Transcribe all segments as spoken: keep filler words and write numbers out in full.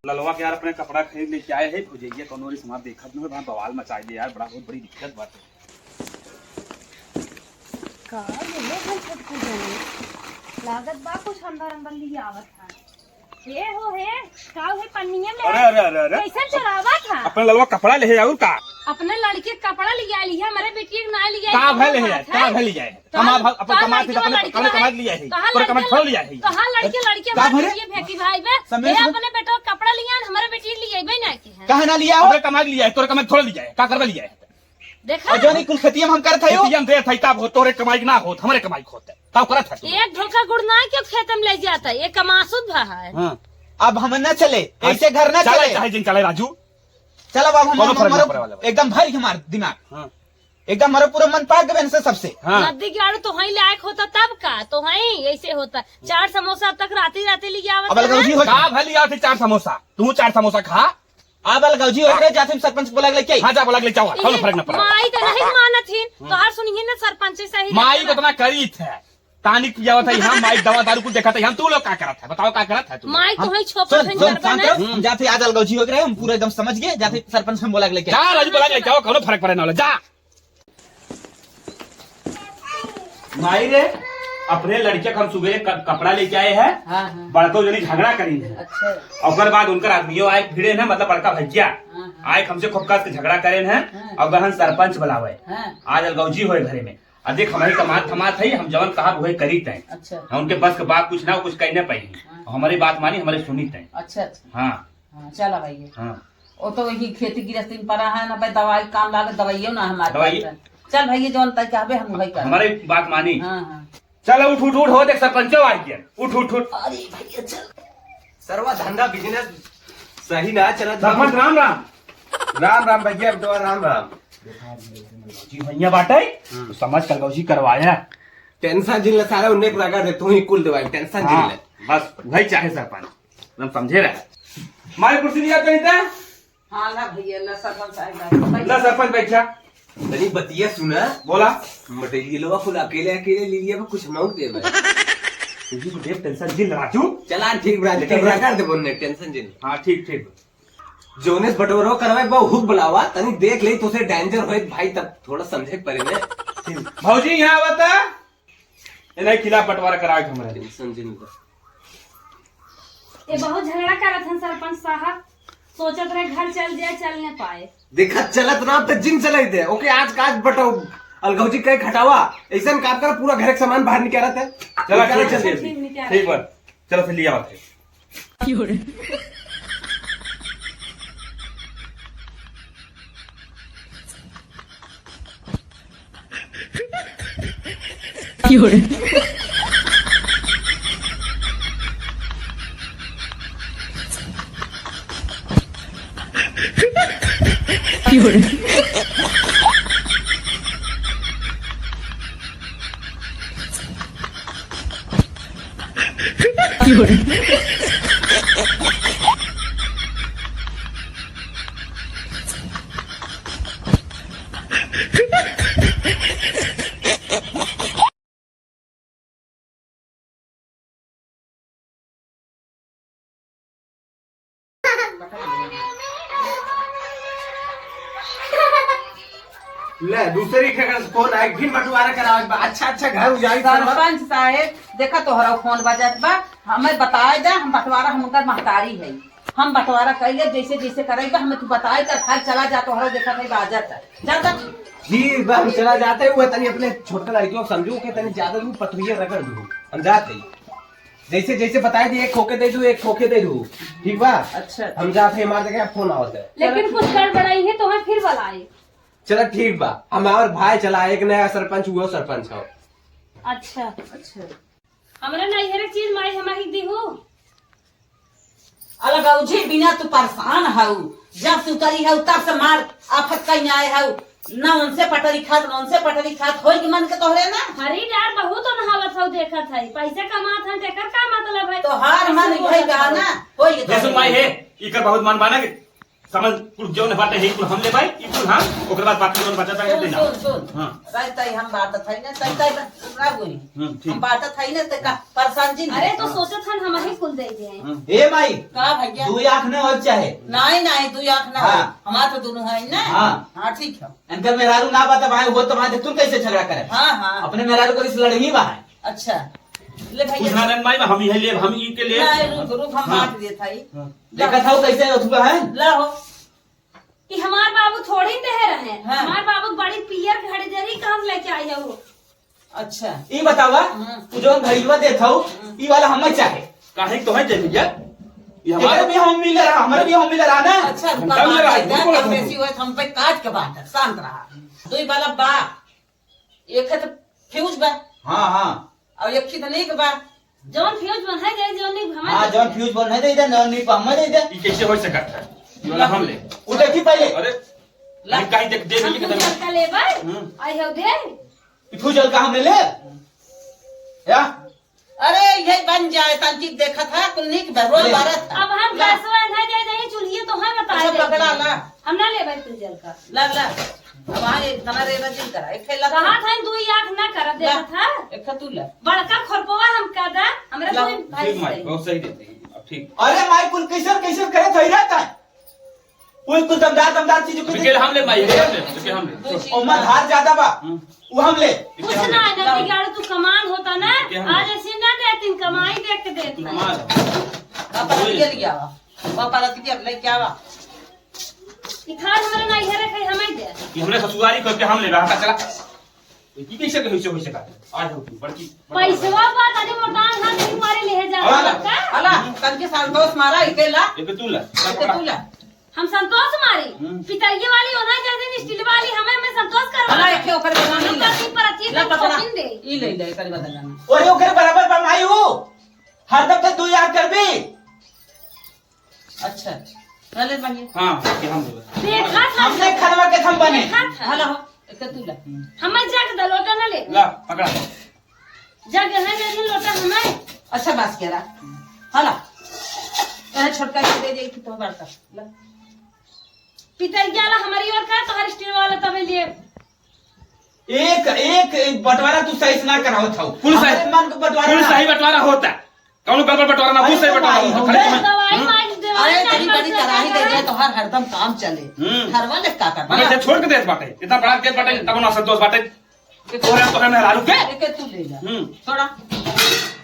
ललवा के यार अपने कपड़ा खरीद लेके आए है, भुजैया कौनो रिस हमार देखत न हो, बवाल मचाई दे यार, बड़ा बहुत बड़ी दिक्कत बात है। का ये है हम छोटकू जाने? लागत बा कुछ अंदर अंदर लिए आवत है। हे हो हे, का हे पन्निया में? अरे, अरे, अरे, अरे। कैसे चलावत है? अपने ललवा कपड़ा ले है और का? अपने लड़के के कपड़ा लिया लिया, हमारे बेटी के ना लिया, का भले है यार? का भले है? तो कमा हम, अपन कमा के अपने कमा लिया है। तो हाँ तोरे कमा लड़के, थोड़ा लिया है। तो हाँ लड़के, लड़के का भले? ये भेटी भाई बे, समझ ये में? अपने बेटो का कपड़ा लिया, हमारे बेटी लिए बे ना की है। काहे ना लिया हो? अपने कमा लिया है, तोरे कमा थोड़ा लिया है, का करबा लिया है? देखा? और जो नहीं कुल खेतिया में हम करत है यो। खेतिया में देत है, तब हो, तोरे कमाई के ना होत, हमरे कमाई के होत है। तब करत है तू। एक ढोलका गुड़ ना क्यों खेत में ले जाता है, ये कमासुत भा है। हाँ। अब हम ना चले, हाँ, ऐसे घर ना चले, चले। चाहे जिन चले राजू। चलो अब हम, कौनो हम, फर्क ना हमारो पड़े वाला बा। एकदम भर के हमार दिमाग। हाँ। एकदम हमारो पूरा मन पाक गए इनसे सबसे। हाँ। नदी के आड़ू तो वहीं लायक होता तब का, तो वहीं ऐसे होता। चार समोसा अब तक राती राती ले आवत अब अलगौजी हो का भली आती चार समोसा, तू चार समोसा खा। अब अलगौजी हो रहे, जाते हम सरपंच बोला के लेके आई। हाँ, जा बोला के ले जाओ, कौनो फर्क ना पड़ा। माई तो नहीं मानत हिन, तोहार सुनिए ना सरपंच सही माई रहत तो बा। इतना करी थे, तानिक पियावत है, हम माई दवा दारू कुल देखत है, हम तू लोग का करत है, बताओ का करत है तू? माई हम तो है छोपत सुन, है सुन, करबा शांत ना। रहो, हम जाते आज अलगौजी हो रहे, हम पूरा एकदम समझ गए, जाते सरपंच हम बोला के लेके आई। जा राजू बोला के ले जाओ, कौनो फर्क पड़े ना वाला, जा। माई रे, अपने लड़के के हम सुबह क-, कपड़ा लेके आए हैं, हाँ, हाँ। बड़को जनी झगड़ा करी है। अच्छा। ओकर बाद उनकर आदमियों आए भिड़े हैं, मतलब बड़का भैया हाँ, हाँ। आए हमसे खूब कस के झगड़ा करे हैं, हाँ। और गहन सरपंच बुलावे। हाँ। आज अलगौजी होए घरे में। आ देख, हमारी कमात धमात है, हम जवन कहा वही करी तय। अच्छा। हम उनके बस के बात कुछ ना, कुछ कहने पाई। हाँ। हमारी बात मानी, हमारे सुनी तय। अच्छा, अच्छा। हाँ। हाँ, चला भैया। हाँ। वो तो वही खेती गृहस्थी में पड़ा है ना भाई, दवाई काम लागे, दवाइयो ना हमारे दवाई पास है। चल भैया, जौन तय कहबे हम वही करब। हमारे बात मानी। हाँ, हाँ। चल उठ, उठ, उठ, हो देख सरपंचो आ गया। उठ, उठ, उठ। अरे भैया चल। सरवा धंधा business सही ना चलत बा। सरपंच राम राम। राम राम भैया, अब तो राम राम। जी भैया बाटे, हम्म। तो समझ कर गौजी करवाया। Tension जिन ले सारे उन्हें पूरा कर दे, तू ही कुल दवाई, tension जिन हाँ, ले। बस वही चाहे सरपंच। हम समझे रहे। माई कुर्सी लिया तो नहीं था? हाँ, ला भैया, ला सरपंच साहब, ला। ला सरपंच बैठा। तनी बतिया सुना। बोला। मटेरियलवा कुल अकेले, अकेले ले लिया, कुछ amount दे भाई। तुझे को देख tension जिन राजू। चला, ठीक बा, लेकिन ठीक बा, कर दे बोलने, tension जिन। हाँ, ठीक, ठीक। जोनेस बटोरो करवाए, बहु हुक बुलावा, तनी देख ले, तुझे danger होए भाई, तब थोड़ा समझे के पड़े ने। ठीक। भौजी, यहाँ बता। इन्हें खिलाफ बंटवारा करावे के हमरा। Tension जिन ले। ये बहुत झगड़ा करत हन सरपंच साहब, सोचत रहे घर चल जाए, चल न पाए। देखा चलत ना तो जिन चलाई दे। ओके, आज काज बटाओ, अलगौजी कहे घटावा, ऐसन काम कर पूरा घर के सामान बाहर निकालत है। चला निकाल ठीक है, चल। ठीक, निकाल। ठीक बा, चलो फिर लिया बात है। ले, दूसरी के घर से फोन आए, फिर बंटवारा करावे बा। अच्छा, अच्छा, घर उजाड़ी सब। सरपंच साहेब, देखा तोहरा फोन बजत बा, हमें बताए दे, हम बंटवारा, हम उनकर महतारी है, हम बंटवारा कर ले, जैसे, जैसे करे बा, हमें तू बताए दे, घर चला जा, तोहरा देखा था, बाजत है, जा, जा। जी, बा, हम चला जाते हुए, तनी अपने छोटका लड़कियों को समझू के तनी ज्यादा तू पथुइया रगड़ दू, हम जाते ही। जैसे, जैसे बताए दे, एक खोके दे दू, एक खोके दे दू, ठीक बा? अच्छा। हम जाते हैं, मार देखे, फोन आवत है। लेकिन कुछ गड़बड़ाई है तो हमें फिर बुलाए। चला ठीक बा, हम और भाई चला, एक नया सरपंच, वो सरपंच हो। अच्छा। अच्छा। हमरा नैहरे चीज माई हमारी दी हो। अलगौजी बिना तू परेशान हऊ, जब से उतरी हऊ तब से मार आफत कहीं आए हऊ, ना उनसे पटरी खात, ना उनसे पटरी खात, होई के मन के तोहरे ना। अरे यार, बहुत अनहावत हऊ देखत है, पैसे कमात है, तेकर का मतलब है? तोहार मन कैसे इहे बोलत का हऊ? ना, होई के जैसे तोहरे माई ना। है, इकर बहुत मन बाना के सामान कुल जौन बाटे है, कुल हम लेबै, ई कुल हम, ओकर बाद बाकी जौन बचा सुन, देना। सुन, सुन। हाँ। तै, तै हम बाटत है ना, तै, तै ना गोरी। हम्म, ठीक। हम बाटत है ना, तै का परेशान जिन अरे, तो हाँ। सोचत हन हम ही कुल दे दे। हम्म। ए माई, का भैया? दुई आँख न हो चाहे। नहीं, नहीं, दुई आँख ना हो। हाँ। हमार तो दुनू है ना। हाँ। हाँ, ठीक है। इनकर मेहरारू ना बा, तब आए हो, तब आए, तू कैसे झगड़ा करे? हाँ, हाँ। अपने मेहरारू को इस लड़ही बा है। अच्छा। ले भैया। कुछ ना रंग माई, हम ही है लेब, हम ई के लेब। ना, रुक, रुक, हम हाँ। बांट देत हई। हाँ। ला। देखत हऊ कैसे अथुआ है? ला हो। ई हमार बाबू थोड़ी देहे रहे। हाँ। हमार बाबू बड़ी पियर घड़ी देरी काम लेके आई है वो। अच्छा। ई बतावा, हम्म। तू जौन घड़ीवा देत हऊ, हम्म। ई वाला हमें चाहे। काहे तो है दे भैया? ये हमारा एकरे भी हम मिले रहा, हमरे भी हम मिले रहा ना। अच्छा, रुका, घंटा मिले बात रहा, है, झूठ बोलत कम हूँ। बेसी होए, हम पे काट के बांट, शांत रहा। दुई वाला बा, एक है तो फ्यूज बा। हाँ, हाँ। और एक ही तो नहीं के बा। जौन फ्यूज बन है, दे, जौन नहीं हमें हाँ, दे जौन दे। फ्यूज बन है, दे दे, जौन नहीं हमें दे दे। ई कैसे हो सकत है? ये वाला हम ले। वो देखी पहले। अरे, ला। अरे, कहीं देख, दे, हम दे, फ्यूज दे। हल्का लेबै? हम्म। आई हो दे। ई फ्यूज हल्का हमने ले? या? अरे, ये बन जाए, तनकी देखत है, कुल निक बा, रोज ले। बरत है। अब हम ला। गैसवा नहीं दे देई, चूल्हिए तो है, बता अच्छा, दे। पकड़ा ला। हम ना लेबै फ्यूज हल्का। ला, ला। अब हाँ, एक तना रेना जिन करा, एक ठे ला। कहा था, दुई आँख ना करत, ला। देखत है। एक ठे तू ला। बड़का खोरपवा हम कह दा, हमरा ला। दुई भाई ठीक माई, से। बहुत सही देते हैं। अब ठीक। अरे माई, कुल कैसे, कैसे करे थई रहता है? कोई कुछ दमदार, दमदार चीज को बिकेल हम ले माई, बिकेल हम ले, बिकेल हम ले। दो चीज ओमा ना। धार ज्यादा बा, हम्म। वो हम ले। कुछ ना, ना बिगाड़, तू कमान होता ना, बिकेल हम ले। आज ऐसे ना देती, कमाई देख के देती। कमान। पापा रतिया लिया वा, पापा रतिया ले क्या वा? ई थार हमरे ना इहे रखे, हमें दे। ये हमरे ससुरारी करके हम ले रहा था, चला। ये कैसे, कैसे हो सका? आज हो तू, बड़की, बड़की पैसवा बा, तनी मोटान हाथ नहीं मारे ले जा। अला, का? अला, तनके संतोष मारा, इके ला। एक तू ला। एक तू ला। हम संतोष मारी। हम्म। पितरिये वाली होना चाहिए, स्टील वाली, हमें, हमें संतोष करवा। अला, एके ओकर बदला हम नहीं। करती पर अच्छी ला, तो पकड़ा। छोटिन दे। ई ले ले, एकर बदला नहीं। ओए, ओकर बराबर बा माई हो। हरदम तो दू यार करबी। अच्छा, चले बढ़िया। हाँ, ये हम बोला। देखा था हमने जब। खनवा के थम बने। देखा था। हला हो, एक तू ला। हमें जग द लोटा ना ले। ला, पकड़ा। जग है, ले ले लोटा हमें। अच्छा, बस करा। हला। अरे छोटका के दे दे कि तो बड़का। ला। पितर गया ला हमारी ओर का, तोहर स्टील वाला तबे लिए। एक, एक, एक बंटवारा तू सही से ना करावत हऊ। कुल सही, हमारे मन के बंटवारा कुल ना। सही बंटवारा होता। कौनो गड़बड़ बंटवारा ना, कुल सही बंटवारा होता। खाली तुम्हें, दवाई हम्म? मार दे, अरे, दवाई तेरी मार बड़ी दे, कराही दे दवाई। दे, तोहार हरदम काम चले। हम्म। घरवा ले का करता? मगर जे छोड़ के देत बाटे, इतना बड़ा देत बाटे, तब ना संतोष बाटे। तोहरा, तोहरा मेहरारू के? एके तू ले जा। हम्म। थोड़ा।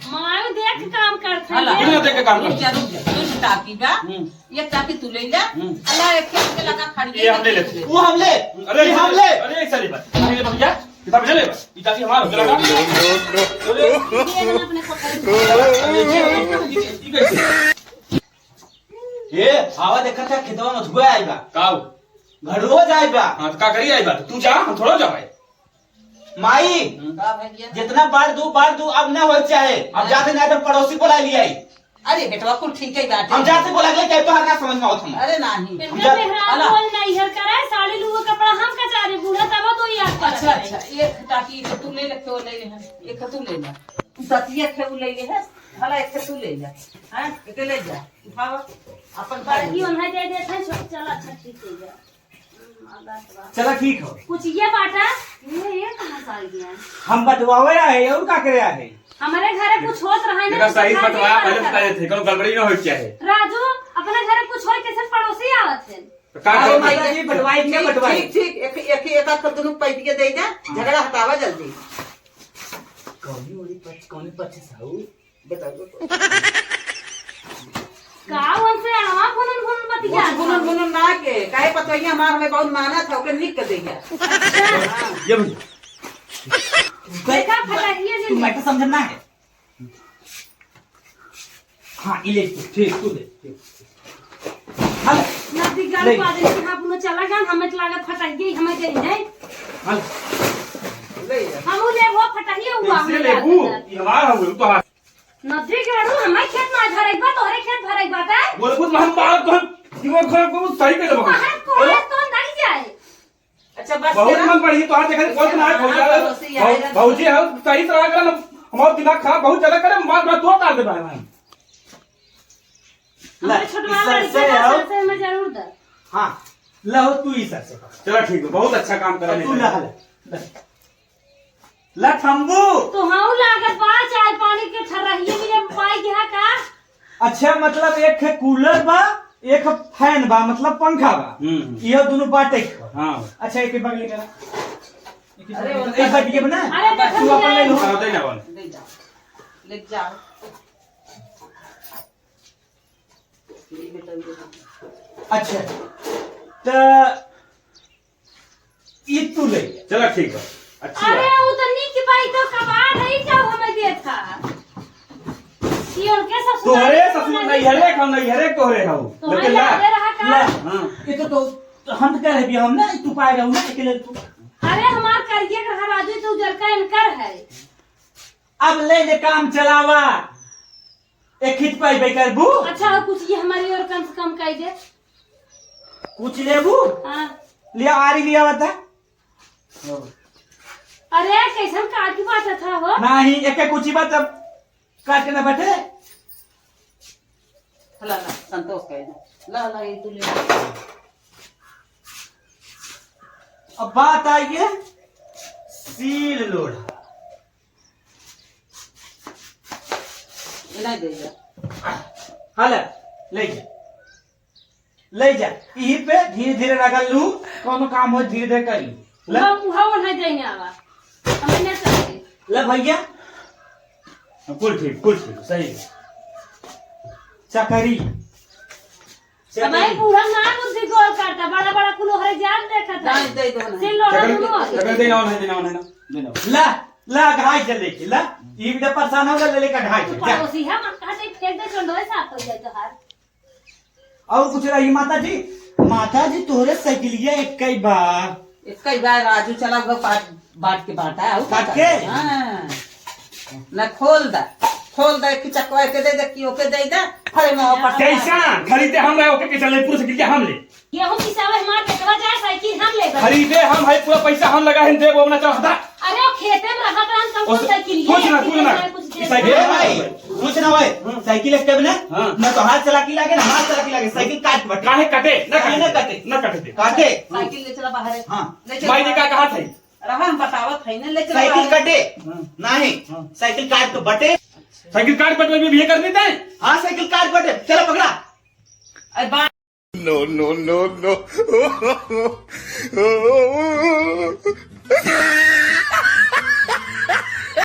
मारू देख के काम करत है। हला। बिना देख के काम करत है। रुक जा, रुक जा। तू टाकी बा। हम्म। एक टाकी तू ले ले। हम्म। अला, एक खेत के लगा खड़ी ये है, हम ले लेते हैं। वो हम ले। अरे, ये हम ले। अरे, एक सारी बात। ये भैया, किताब ले ले। ये टाकी हमारा होगा। ये ना अपने पकड़। अरे, ये, ये, ये, ये कैसे? ए, आवा देखत है, खेतवा में धुआ आइल बा। काऊ? घड़ुओ जाइल बा। हाँ, तो का करी आइल बा? तू जा, हम थोड़ा जा भाई। माई, हम्म। का भैया? जितना बार दू, बार दू, अब ना हो चाहे। अब हाँ। जाते ना तो पड़ोसी बुला लिया ही। अरे बेटवा, कुल ठीक है बाटे। हम जाते बोला गए, क्या तोहर ना समझ में आवत हम? अरे नहीं। इनका हम जा-, मेहरारू हला। बोल नहीं है, करे साड़ी लुगो कपड़ा हम कचारे बूढ़ा तब तो याद करत अच्छा, है। अच्छा, एक टाकी एक तू ले ले, तो ले ले, एक तू ले ले। तू सतिया के उ ले ले है, हला एक तू ले ले। हाँ, एक ले जा, उठावा, अपन बड़की ओन्हा दे देत है, छोट चला, अच्छा ठीक है जा। चला ठीक हो। कुछ ये बाटा, ये, ये कहाँ से आ गया? हम बटवावे आए, और का करे आए? हमारे घरे कुछ होत रहा है ना, देखा, सही बटवा, पहले बता देते, कोनो गड़बड़ी ना होई क्या है? राजू, अपने घरे कुछ होई, कैसे पड़ोसी आवत है? तो का अरे करो? माता जी, बटवाई के ठीक, बटवाई। ठीक, ठीक, एक, एक, एक आध दोनों पैटिया दे जा, झगड़ा हटावा जल्दी। कौनी ओरी पच, कौनी पच साहू? बताओ, बताओ। का हमसे अड़वा भुनन भुनन बतिया? कुछ भुनन भुनन ना के, काहे पतोहिया हमार हमें बहुत मानत है, ओके निक कर देगा। अच्छा। हाँ। ये भैया। देखा, फटाकिया तू जी। मैटर समझना है। हाँ, ये ले, ठीक, तू ले, ठीक। हल। नदी गाड़ी ले। पादे से हाथ में चला गया, हमें तो लागत फटाक गई, हमें गई है। हल। ले। हम ले वो फटाकिया हुआ, कैसे हमें लेबू? लागत है। ये हमारा हुआ, तो हाथ। नदी गाड़ू, हमारे खेत में भरे बा, तोहरे खेत भरे बा, का? बोले, कुछ हम बात तो हम दिमाग खराब करू, सही कर देबो। कहाँ को अरे? है, तो नहीं जाए। अच्छा, बस बहुत करा। मन बढ़िया, तोहार देखे, बहुत ना है, भौजी, हाँ, भौ-, पड़ोसी आएगा। भौजी है, सही तरह करे ना, हमारा दिमाग खराब बहुत ज्यादा करे, मार, मार, दो तार दे भाई, भाई। हमारे ला, छोटवा इस लड़की सर से का आओ। सर से हमें जरूर दे। हाँ, लहो तू ही सर से पकड़। चला ठीक बा, बहुत अच्छा काम करे तू। ला, ला, ला। ला थम्बू। तो हाँ लागत बा, चाय पानी के ठर्रहिए में पाई गया का? अच्छा, मतलब एक है कूलर बा, एक है फैन बा, मतलब पंखा बा। हम्म, हम्म। यह दोनों बाटे के बा। हाँ। अच्छा, एक बगल करा। एक अरे, एक बाटी के बना। अरे, देखो तू अपन ले लो। हाँ, दे ना बन। ले जा, ले जा। अच्छा, त ई तू ले। चला ठीक बा, अच्छी अरे, बात। वो तो निक भाई तो कबाड़ है, क्या हमें देता? ये उनके ससुर तोहरे के ससुर नहीं नहीं है, हम नहीं है, तोहरे हऊ। तो लेकिन हमें ला, यादे रहा का? ला। हाँ। ये तो, तो हम तो कह रहे भी हम ना, तू पाए रहू ना, अकेले तू। अरे, हमार करिए के रहा राजू, तू उजर का इनकर है। अब ले ले काम चलावा। एक खिच पाई बे करबू? अच्छा, हो कुछ ये हमारी ओर कम से कम कह दे। कुछ लेबू? हाँ। लिया, आरी लिया बता। अरे, कैसन काट के बात था हो? नहीं, एक कुछ ही बात अब काट के ना बैठे। ला, ला, संतोष कह दे। ला, ला, ये तू ले। अब बात आई है सील लोढ़ा। ये नहीं देगा। हाँ, ले, ले जा। ले जा। यही पे धीरे धीरे रगड़ लू, कौनो काम हो धीरे धीरे कर लू। ले। उहाँ, उहाँ वो नहीं देने आवा। हमें नहीं चाहिए। ले भैया। कुल ठीक, कुल ठीक, सही है। चकरी। अब भाई बूढ़ा ना बुद्धि गोल करता, बड़ा बड़ा कुल ओहरे जात देखत है। नहीं, दे दो ना। सिल लोढ़ा चकरी, दुनो है। चकरी दे ना, नहीं, दे ना, नहीं, दे ना। ला, ला, घाई से लेके, ला। ई भी तो परेशान हो गया, ले लेकर घाई तू से, जा। पड़ोसी है, मत कहा से फेंक दे, चंडोए साफ हो जाए तो हाथ। और कुछ रही माता जी? माता जी, तोहरे साइकिलिया एक कई बा। एक कई बा, राजू चला गो पाट, बाट के बाटा, आउ काट के? हाँ। न खोल दा, खोल दा कि चकवा के दे दे, कि ओके दे दे, फरे में ओपर से जैसा खरीदे हम रहे, ओके के चले, पूरा साइकिलिया हम ले। गेहूं पिसावे हमार बेटवा जाए, साइकिल हम ले गए। खरीदे हम है, पूरा पैसा हम लगा है, देबो ना, चल हटा। अरे, वो खेते में रहा था, हम ओ, सबको साइकिल कुछ ना, कुछ ना। कुछ दे साइकिल ए ना। भाई, कुछ ना भाई, हम्म। साइकिल एक ना, हाँ। ना तो हाथ चला के लागे, ना हाथ चला के लागे, साइकिल काट बटे। काहे कटे? ना काहे कटे? ना कटे दे। काटे। साइकिल ले चला बाहर। हाँ। ले चला माई जी बाहर। का कहा था? रहा, हम बतावत है ना, ले चला साइकिल बाहर। कटे। हाँ। नहीं, हाँ। साइकिल काट के बटे। साइकिल काट बटे में भी ये कर देते हैं? हाँ, साइकिल काट बटे, चलो पकड़ा। अरे बा- No, no, no, no।